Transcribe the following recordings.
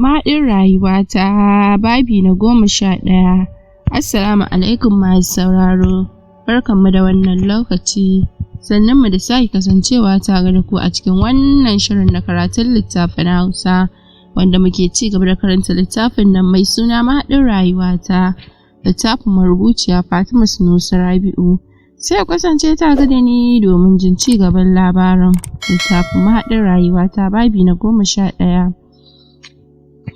Mahaɗin rayuwata, babi na 11. Assalamu alaikum masu sauraro, barkanmu da wannan lokaci, sannunmu da sake kasancewa tare da ku a cikin wannan shirin na karatun littafin Hausa, wanda muke ci gaba da karanta littafin nan mai suna Mahaɗin rayuwata, littafin marubuciya Fatima Sunusi Rabi'u. Sai ku kasance tare da ni domin jin ci gaban labarin littafin Mahaɗin rayuwata, babi na 11.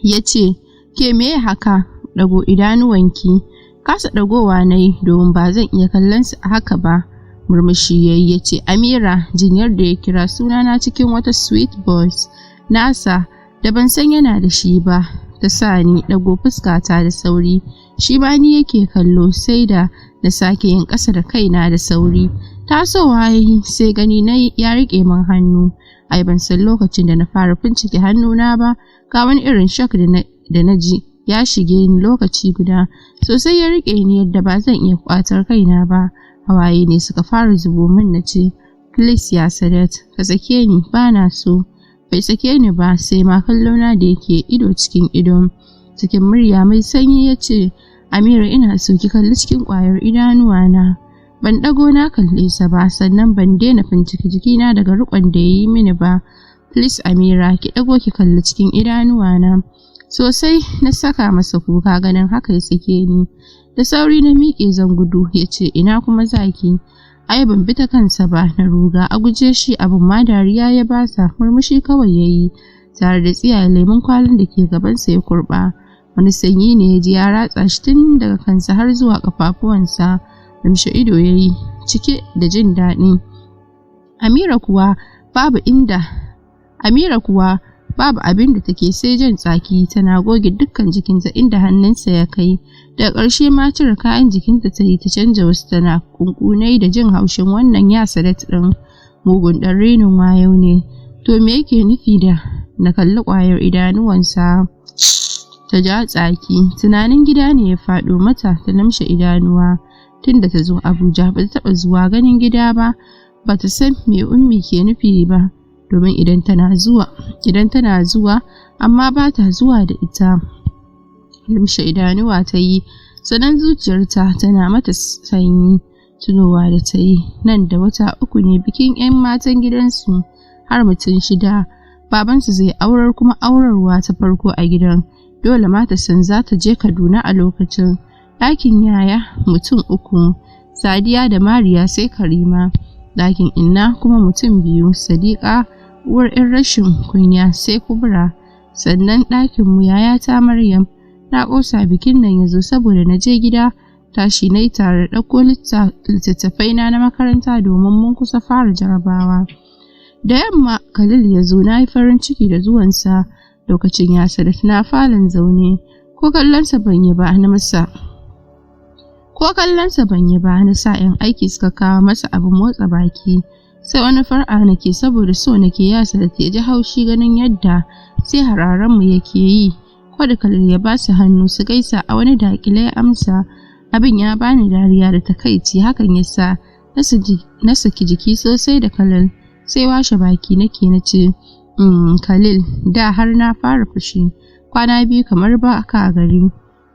Ya ce, "Ke, me haka? Ɗago idanuwanki." Kasa ɗagowa na yi domin ba zan iya kallon su a haka ba. Murmushi ya yi ya ce, "Amira." Jin yadda ya kira sunana cikin wata sweet voice nasa da ban san yana da shi ba, ta sa ni ɗago fuskata da sauri. Shi ba ni yake kallo, sai da na sake yin ƙasa da kaina da sauri. Tasowa ya yi, sai gani na ya riƙe min hannu. Ai ban san lokacin da na fara fincike hannuna ba, ga wani irin shock da na ji ya shige ni lokaci guda. Sosai ya riƙe ni yadda ba zan iya ƙwatar kaina ba. Hawaye ne suka fara zubo min. Na ce, "Please ya Sadat, ka sake ni, ba na so." Bai sake ni ba, sai ma kallona da yake ido cikin ido. Cikin murya mai sanyi ya ce, "Amira, ina so ki kalli cikin ƙwayar idanuwana." Ban ɗago na kalle sa ba, sannan ban daina fincike jikina daga riƙon da ya yi mini ba. "Please Amira, ki ɗago ki kalli cikin idanuwana." Sosai na saka masa kuka. Ganin haka ya sake ni. Da sauri na miƙe zan gudu, ya ce, "Ina kuma zaki?" Ai ban bi ta kansa ba, na ruga a guje. Shi abin ma dariya ya basa, murmushi kawai ya yi tare da tsiyaye lemun kwalin da ke gabansa ya kurɓa. Wani sanyi ne ya ji ya ratsa shi tun daga kansa har zuwa ƙafafuwansa. Lumshe ido ya yi cike da jin daɗi. Amira kuwa babu abin da take sai jan tsaki tana goge dukkan jikinta inda hannunsa ya kai. Daga ƙarshe ma cire kayan jikinta ta yi ta canja wasu, tana kunkunai da jin haushin wannan ya Sadat ɗin, mugun ɗan renin wayo ne. To me yake nufi da na kalli ƙwayar idanuwansa? Ta ja tsaki. Tunanin gida ne ya faɗo mata, ta lamshe idanuwa. Tunda ta zo Abuja ba ta taɓa zuwa ganin gida ba, ba ta san me Ummi ke nufi ba, domin idan tana zuwa amma ba ta zuwa da ita. Limshe idanuwa ta yi, sannan zuciyarta tana mata sanyi. Tunowa da ta yi nan da wata 3 ne bikin 'yan matan gidansu, har mutum shida babansu zai aurar, kuma aurarwa ta farko a gidan. Dole ma ta san za ta je Kaduna a lokacin. Ɗakin yaya mutum uku, Sadiya da Mariya, sai Karima. Ɗakin inna kuma mutum biyu, Sadiqa uwar 'yan rashin kunya, sai Kubra. Sannan ɗakin mu yayata Maryam. Na ƙosa bikin nan ya zo saboda na je gida. Tashi na yi tare da ɗauko littattafai na na makaranta domin mun kusa fara jarabawa. Da yamma Khalil ya zo. Na yi farin ciki da zuwansa. Lokacin ya Sadat na falon zaune. Ko kallonsa ban yi ba, na sa 'yan aiki suka kawo masa abin motsa baki. Sai wani far'a nake saboda so nake ya Sadat ya ji haushi ganin yadda sai hararen mu yake yi. Ko da Khalil ya ba su hannu su gaisa, a wani dakile ya amsa. Abin ya bani dariya da takaici, hakan ya sa na saki jiki sosai da Khalil. Sai washe baki nake, na ce, "Khalil, da har na fara fushi, kwana 2 kamar ba ka gari."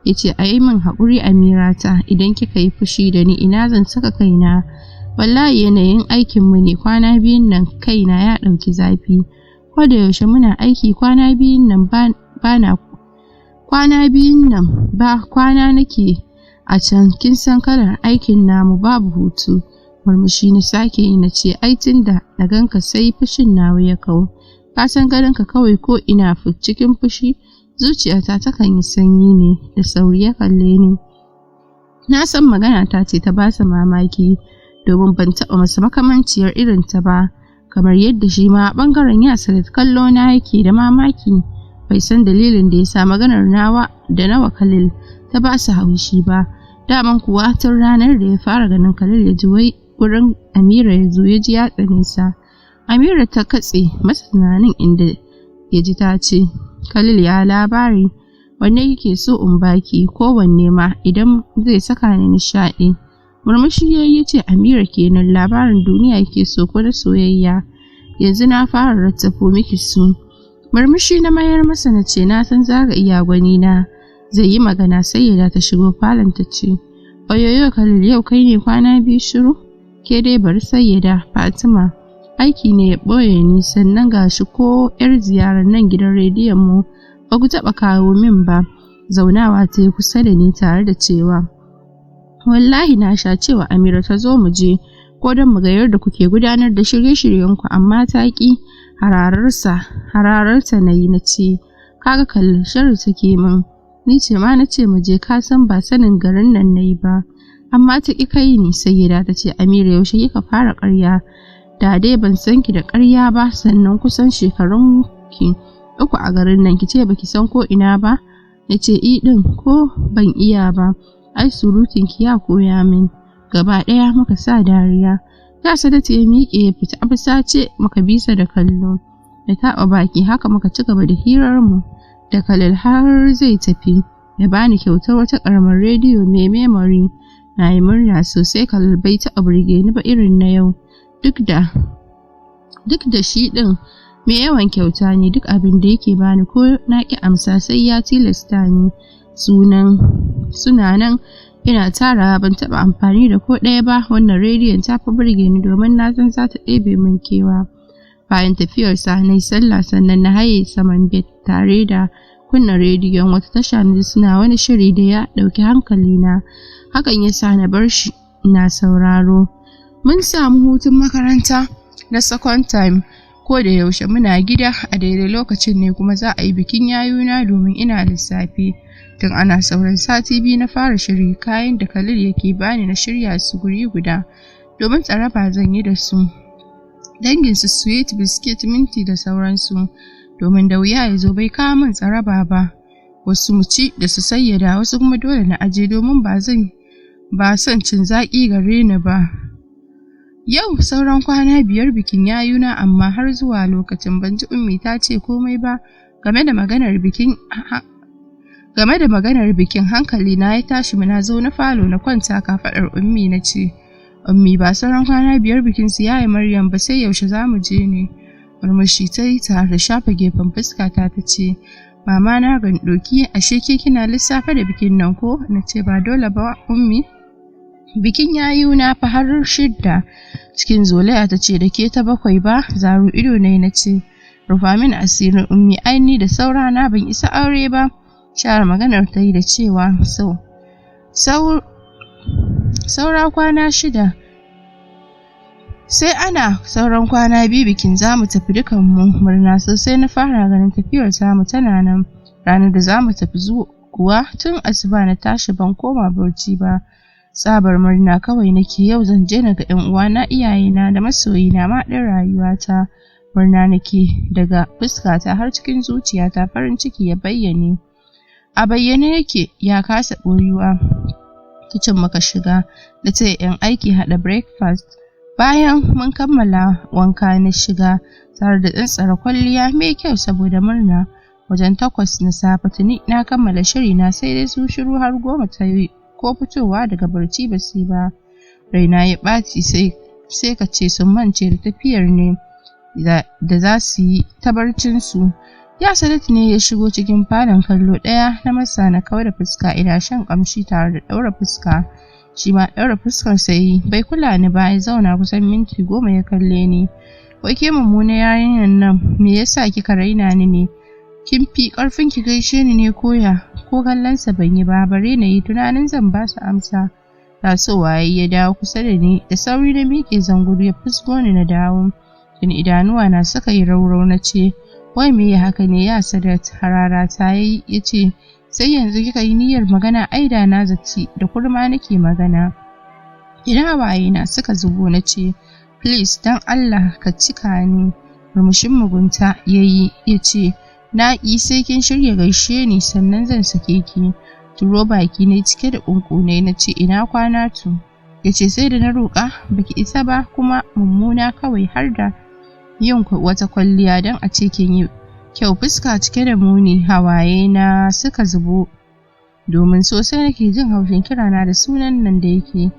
Ya ce, "A yi min haƙuri Amirata, idan kika yi fushi da ni ina zan saka kaina? Wallahi yanayin aikinmu ne, kwana 2n nan kaina ya ɗauki zafi. Ko da yaushe muna aiki. Kwana 2n nan ba na kwana 2n nan ba kwana nake a can. Kin san kalar aikin namu, babu hutu." Murmushi na sake yi, na ce, "Ai tunda na ganka sai fushin nawa ya kau. Ka san ganinka kawai, ko ina cikin fushi, zuciyata takan yi sanyi ne." Da sauri ya kalle ni. Na san magana ta ce ta basa mamaki, domin ban taɓa masa makamanciyar irin ta ba, kamar yadda shi ma a ɓangaren ya Sadat kallo na yake da mamaki. Bai san dalilin da ya sa maganar nawa da nawa Khalil ta ba su haushi ba. Daman kuwa tun ranar da ya fara ganin Khalil ya ji wai wurin Amira ya zo, ya ji ya tsane sa. Amira ta katse masa tunanin inda ya ji ta ce, "Khalil, ya labari? Wanne kike so in baki? Ko wanne ma idan zai saka ni nishaɗi." Murmushi ya yi, ce, "Amira kenan. Labarin duniya yake so ko na soyayya? Yanzu na fara rattafo miki su." Murmushi na mayar masa na ce, na san za ka iya gwani na. Zai yi magana Sayyida ta shigo falon ta ce, oyoyo Khalil, yau kai ne kwana biyu shiru? Ke dai bari Sayyida Fatima, aiki ne ya ɓoye ni, sannan gashi ko 'yar ziyarar nan gidan rediyon mu ba ku taɓa kawo min ba. Zaunawa ta yi kusa da ni tare da cewa, wallahi na sha cewa Amira ta zo mu je, ko don mu ga yadda kuke gudanar da shirye-shiryenku, amma ta ƙi. Hararta na yi na ce, kaga Khalil, sharri take min. Ni ce ma na ce mu je, ka san ba sanin garin nan na yi ba, amma ta ƙi kai ni. Sayyida ta ce, Amira, yaushe kika fara ƙarya? Da dai ban san ki da ƙarya ba, sannan kusan shekarun ki 3 a garin nan ki ce baki san ko ina ba. Na ce, i ɗin ko ban iya ba, ai surutun ki ya koya min. Gaba ɗaya muka sa dariya. Ya Sadatu ya miƙe ya fita a fusace, muka bisa da kallo. Da taɓa baki haka muka ci gaba da hirar mu da Khalil har zai tafi. Ya bani kyautar wata ƙaramar rediyo mai memory. Na yi murna sosai, Khalil bai taɓa burge ni ba irin na yau. Duk da shi ɗin mai yawan kyauta ne, duk abin da yake bani ko na ƙi amsa sai ya tilasta ni. Suna nan ina tarawa, ban taɓa amfani da ko ɗaya ba. Wannan rediyon ta fi burge ni domin na san za ta ɗebe min kewa. Bayan tafiyarsa na yi sallah, sannan na haye saman bed tare da kunna rediyon wata tasha, na ji suna wani shiri da ya ɗauki hankalina. Hakan ya sa na bar shi na sauraro. Mun samu hutun makaranta na second time, ko da yaushe muna gida. A daidai lokacin ne kuma za a yi bikin yayuna, domin ina lissafi. Tun ana sauran sati 2 na fara shiri, kayan da Khalil yake bani na shirya su guri guda, domin tsaraba zan yi da su. Dangin su sweet, biscuit, minti da sauransu, domin da wuya ya zo bai kawo min tsaraba ba. Wasu mu ci da su Sayyada, wasu kuma dole na aje domin ba son cin zaƙi gare ni ba. Yau sauran kwana 5 bikin yayuna, amma har zuwa lokacin ban ji Ummi ta ce komai ba game da maganar bikin. Game da maganar bikin hankali na ya tashi, muna zo na falo na kwanta kafaɗar Ummi na ce, Ummi, ba sauran kwana 5 bikin su yaya Maryam ba, sai yaushe za mu je ne? Murmushi ta yi tare da shafa gefen fuskata ta ce, mama na gandoki, ashe ke kina lissafa da bikin nan ko? Na ce, ba dole ba Ummi. Bikin yayuna fa har 6. Cikin zolaya ta ce, da ke ta 7 ba? Zaro ido na na ce, rufa min asirin Ummi, ai ni da saurana ban isa aure ba. Share maganar ta yi da cewa, saura kwana 6. Sai ana sauran kwana 2 bikin za mu tafi dukanmu. Murna sosai na fara ganin tafiyar tamu tana nan. Ranar da za mu tafi kuwa tun asuba na tashi ban koma barci ba. Tsabar murna kawai nake, yau zan je na ga ƴan uwana, iyayena da masoyina ma ɗin rayuwata. Murna nake daga fuskata har cikin zuciyata, farin ciki ya bayyane. A bayyane yake, ya kasa ɓoyuwa. Kicin muka shiga, na taya 'yan aiki haɗa breakfast. Bayan mun kammala wanka na shiga tare da tsantsara kwalliya mai kyau saboda murna. Wajen 8 na safe tuni na kammala shiri na, sai dai su shiru har 10 ta yi ko fitowa daga barci ba su ba. Raina ya ɓaci, sai ka ce sun mance da tafiyar ne da za su yi ta barcinsu. Ya Sadat ne ya shigo cikin falon, kallo ɗaya na masa na kau da fuska ina shan ƙamshi tare da ɗaura fuska. Shi ma ɗaura fuskar sai bai kula ni ba, ya zauna kusan minti 10 ya kalle ni. Wai ke mummuna yarinyar nan, me yasa kika raina ni ne? Kin fi ƙarfin ki gaishe ni ne koya? Ko kallonsa ban yi ba, bare na yi tunanin zan ba su amsa. Tasowa ya dawo kusa da ni, da sauri na miƙe zanguru ya fusgo ni na dawo. Tun idanuwa na suka yi raurau na ce, wai me ya haka ne ya Sadat? Harara ta yi ya ce, sai yanzu kika yi niyyar magana? Ai da na zaci da kurma nake magana. Idan hawaye na suka zubo na ce, please dan Allah ka cika ni. Murmushin mugunta yayi ya ce, na ƙi sai kin shirya gaishe ni sannan zan sake ki. Turo baki ne cike da ƙunƙunai na ce, ina kwana tu? Ya ce, sai da na roƙa baki isa ba, kuma mummuna kawai har da yin wata kwalliya don a ce kin yi kyau, fuska cike da muni. Hawaye na suka zubo domin sosai nake jin haushin kirana da sunan nan da yake.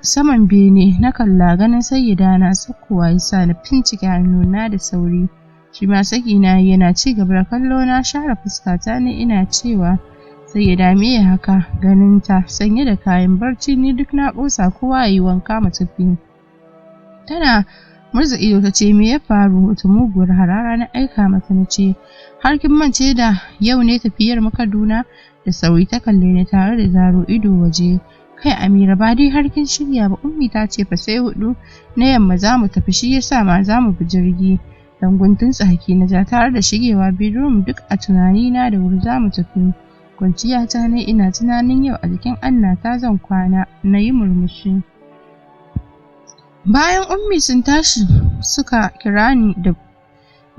Saman bene na kalla, ganin Sayyida na sakkowa ya sa na fincike hannuna da sauri. Shi ma saki na yana ci gaba da kallo na. Share fuskata ne ina cewa sai ya dame ya haka ganin ta sanye da kayan barci, ni duk na ƙosa kowa ya yi wanka mu tafi. Tana murza ido ta ce, me ya faru? Wata muguwar harara na aika mata na ce, har kin mance da yau ne tafiyar mu Kaduna? Da sauri ta kalle ni tare da zaro ido waje. Kai Amira, ba dai har kin shirya ba? Ummi ta ce fa sai 4 na yamma za mu tafi, shi yasa ma za mu bi jirgi. Dan guntun tsaki na ja tare da shigewa bedroom, duk a tunanina da wuri za mu tafi. Kwanciya ta ne ina tunanin yau a jikin Anna ta zan kwana, na yi murmushi. Bayan Ummi sun tashi suka kira ni da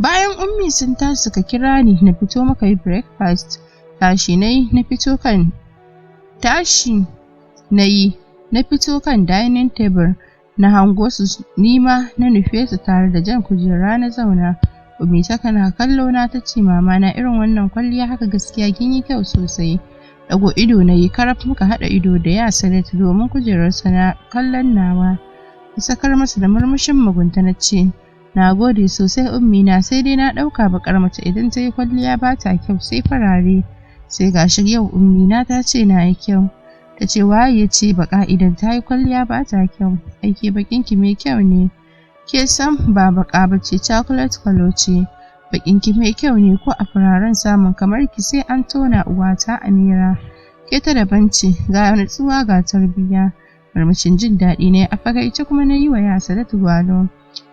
Bayan Ummi sun tashi suka kira ni na fito muka yi breakfast. Tashi nayi na fito kan tashi nayi na fito kan dining table na hango su, nima na nufe su tare da jan kujera na zauna. Ummi ta kana kallo na ta ce, mama na irin wannan kwalliya haka, gaskiya kin yi kyau sosai. Dago ido na yi karaf muka haɗa ido da ya Sadat, domin kujerarsa na kallon nawa. Sakar masa da murmushin mugunta na ce, na gode sosai Ummi na, sai dai na ɗauka bakar mace idan ta yi kwalliya ba ta kyau sai farare, sai gashi yau Ummi na ta ce na yi kyau. Ta ce, waye ya ce baka idan ta yi kwalliya ba ta kyau? Aike bakin ki mai kyau ne, ke sam ba baka ba ce, chocolate color ce. Bakin ki mai kyau ne, ko a fararen samun kamar ki sai an tona. Uwata Amira, ke ta daban ce, ga nutsuwa ga tarbiyya. Murmushin jin daɗi ne a fakaice kuma na yi wa ya Sadatu gwalo.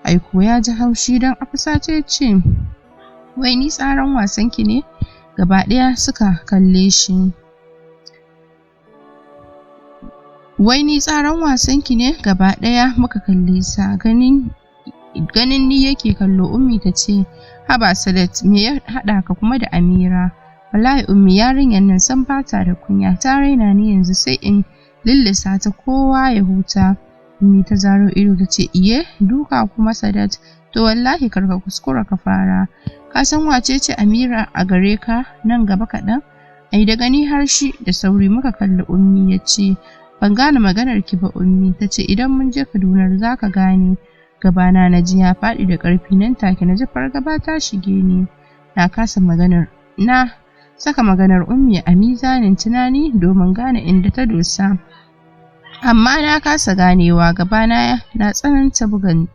Aiko ya ji haushi, don a fusace ce, wai ni tsaran wasan ki ne? Gaba ɗaya suka kalle shi. Wai ni tsaran wasan ki ne? Gaba ɗaya muka kalle sa, ganin ni yake kallo. Ummi ta ce, haba Sadat, me ya haɗa ka kuma da Amira? Wallahi Ummi, yarinyar nan san bata da kunya, ta raina ni, yanzu sai in lillisa ta kowa ya huta. Ummi ta zaro ido ta ce, iye, duka kuma Sadat? To wallahi karka kuskura ka fara. Ka san wace ce Amira a gare ka nan gaba kaɗan? Ai da gani har shi da sauri muka kalli Ummi. Ya ce, ban gane maganar ki ba Ummi. Ta ce, idan mun je Kaduna za ka gane. Gabana na ji ya faɗi da ƙarfi, nan take na ji fargaba ta shige ni. Na kasa maganar na saka maganar Ummi a mizanin tunani domin gane inda ta dosa, amma na kasa ganewa. Gabana na tsananta bugan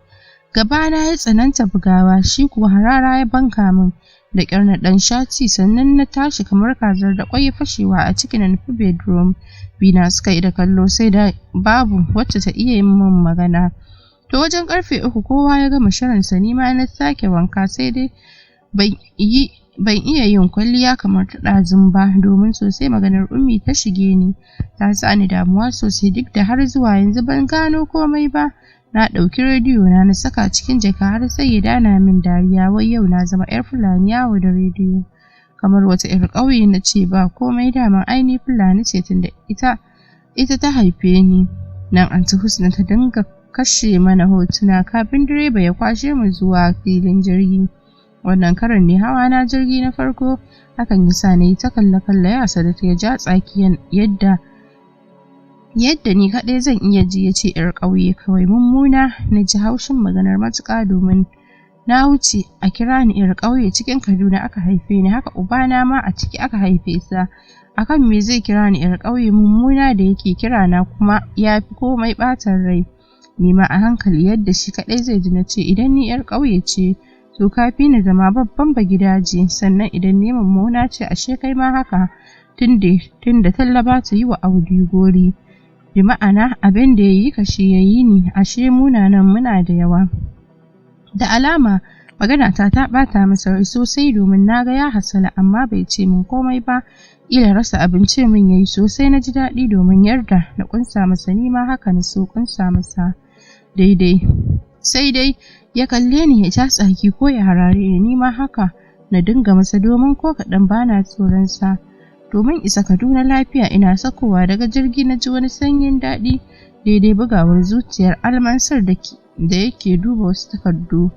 gabana ya tsananta bugawa, shi kuwa harara ya banka min. Da ƙyar na ɗan shati sannan na tashi kamar kazar da ƙwai fashewa a ciki na nufi bedroom. Bina suka yi da kallo, sai da babu wacce ta iya yin min magana. To wajen karfe 3 kowa ya gama shirinsa, ni ma na sake wanka, sai dai ban iya yin kwalliya kamar ta ɗazun ba, domin sosai maganar Ummi ta shige ni, ta sa ni damuwa sosai, duk da har zuwa yanzu ban gano komai ba. Na ɗauki rediyo na na saka cikin jaka har sai ya dana min dariya, wai yau na zama 'yar Fulani yawo da rediyo kamar wata 'yar ƙauye. Na ce ba komai, daman ai ni Fulani ce tunda ita ta haife ni. Nan Anti Husna ta dinga kashe mana hotuna kafin direba ya kwashe mu zuwa filin jirgi. Wannan karon ne hawa na jirgi na farko, hakan yasa na yi ta kalle kalle. Ya Sadat ya ja tsaki yadda ni kaɗai zan iya ji, ya ce, 'yar ƙauye kawai mummuna. Na ji haushin maganar matuƙa, domin na wuce a kira ni 'yar ƙauye. Cikin Kaduna aka haife ni, haka ubana ma a ciki aka haife sa. Akan me zai kira ni 'yar ƙauye mummuna da yake kira na kuma ya fi komai ɓatan rai. Ni ma a hankali yadda shi kaɗai zai ji na ce, idan ni 'yar ƙauye ce to ka fi ni zama babban bagidaje, sannan idan ni mummuna ce ashe kai ma haka, tunda talla ba ta yi wa Audu gori. Bi ma'ana abin da ya yi ka shi ya yi ni, ashe munanan muna da yawa. Da alama magana ta ɓata masa rai sosai, domin na ga ya hasala amma bai ce min komai ba. Ila rasa abinci min yayi sosai. Na ji daɗi domin yarda na kunsa masa, ni ma haka na so kunsa masa daidai. Sai dai ya kalle ni ya ja tsaki ko ya harare ni, ma haka na dinga masa, domin ko kaɗan bana tsoron sa. Domin isa Kaduna lafiya, ina sakowa daga jirgi na ji wani sanyin daɗi daidai bugawar zuciyar Almansar da yake duba wasu takardu.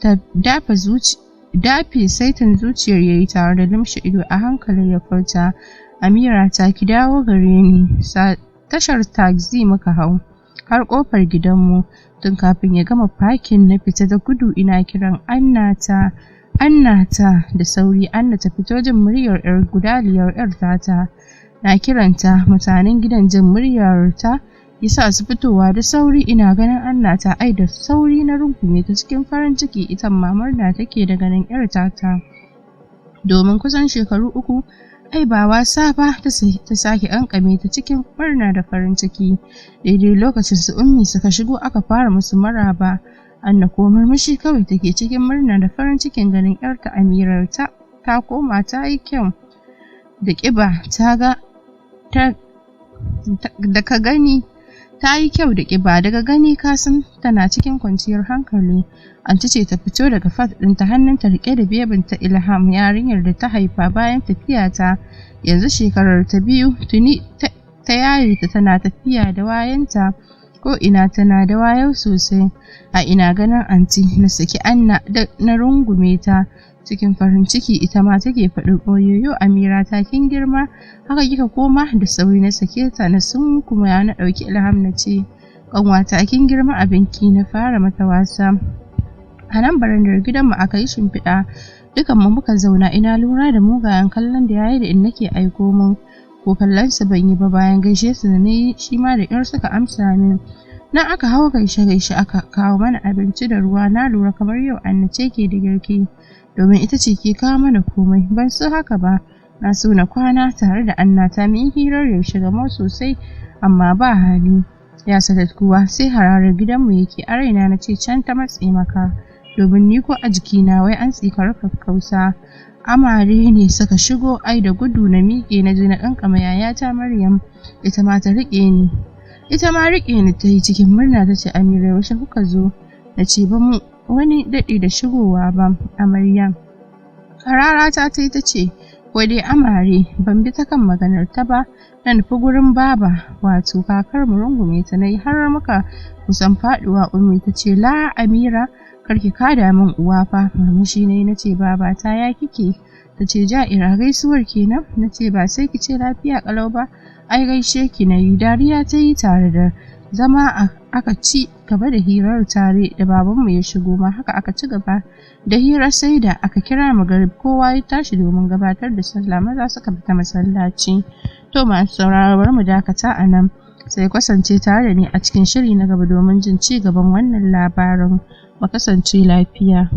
Ta dafe saitin zuciyar yayi tare da limshe ido a hankali ya furta, Amira ta ki dawo gare ni. Tashar taxi muka hau. Har ƙofar gidanmu. Tun kafin ya gama fakin na fita da gudu ina kiran Annata, Annata. Da sauri Anna ta fito jin muryar 'yar gudaliyar 'yar tata. Na kiranta, mutanen gidan jin muryar ta yasa su fitowa da sauri. Ina ganin Annata, ai da sauri na rungume ta cikin farin ciki. Ita ma murna take da ganin 'yar tata. Domin kusan shekaru 3, ai ba wasa ba, ta sake ƙanƙame ta cikin murna da farin ciki. Daidai lokacin su Ummi suka shigo, aka fara musu maraba. Anna ko murmushi kawai take cikin murna da farin cikin ganin 'yarta Amirar ta ta koma ta yi kyau da ƙiba, ta ga ta da ka gani ta yi kyau da ƙiba, daga gani ka san tana cikin kwanciyar hankali. Anti ce ta fito daga fat ɗinta, hannunta riƙe da bebinta Ilham, yarinyar da ta haifa bayan tafiya ta. Yanzu shekarar ta 2, tuni ta yaye ta, tana tafiya da wayanta ko ina, tana da wayo sosai. A ina ganin anti na saki Anna da na rungume ta cikin farin ciki, ita ma take faɗin, "Oyoyo Amira ta, kin girma, haka kika koma?" Da sauri na sake ta, na sun kuma na ɗauki Ilham, na ce, "Ƙanwata, kin girma abinki." Na fara mata wasa. A nan barandar gidanmu aka yi shimfiɗa, dukan mu muka zauna. Ina lura da mugayen kallon da yayi da in nake aiko mun, ko kallon su ban yi ba. Bayan gaishe su da nayi, shi ma da ƙyar suka amsa min. Nan aka hau gaishe gaishe, aka kawo mana abinci da ruwa. Na lura kamar yau Anna ce ke da girki, domin ita ce ke kawo mana komai. Ban so haka ba, na so na kwana tare da Anna ta mu yi hirar yaushe gamo sosai, amma ba hali. Ya Sadat kuwa sai hararar gidanmu yake. A raina na ce, "Can ta matse maka," domin ni ko a jikina wai an tsikar kakkausa. Amare ne suka shigo, ai da gudu na miƙe na je na ƙanƙama yayata Maryam, ita ma ta riƙe ni. Ita ma riƙe ni ta yi cikin murna, ta ce, "Amira, yaushe kuka zo?" Na ce, "Ba mu wani daɗe da shigowa ba, amarya." Harara ta ta yi, ta ce, "Ko dai amare?" Ban bi ta kan maganar ta ba, na nufi gurin baba, wato kakar mu. Rungume ta na yi har muka kusan faɗuwa. Ummi ta ce, "La Amira, karki kada min uwa fa." Murmushi na yi, na ce, "Baba ta, ya kike?" Ta ce, "Ja'ira, gaisuwar kenan?" Na ce, "Ba sai ki ce lafiya kalau ba, ai gaishe ki na yi." Dariya ta yi tare da zama, aka ci gaba da hirar tare da babanmu ya shigo ma, haka aka ci gaba da hira sai da aka kira magarib, kowa ya tashi domin gabatar da sallah, maza suka fita masallaci. To masu sauraro, bari mu dakata a nan, sai kasance tare da ni a cikin shiri na gaba domin jin ci gaban wannan labarin. Mu kasance lafiya.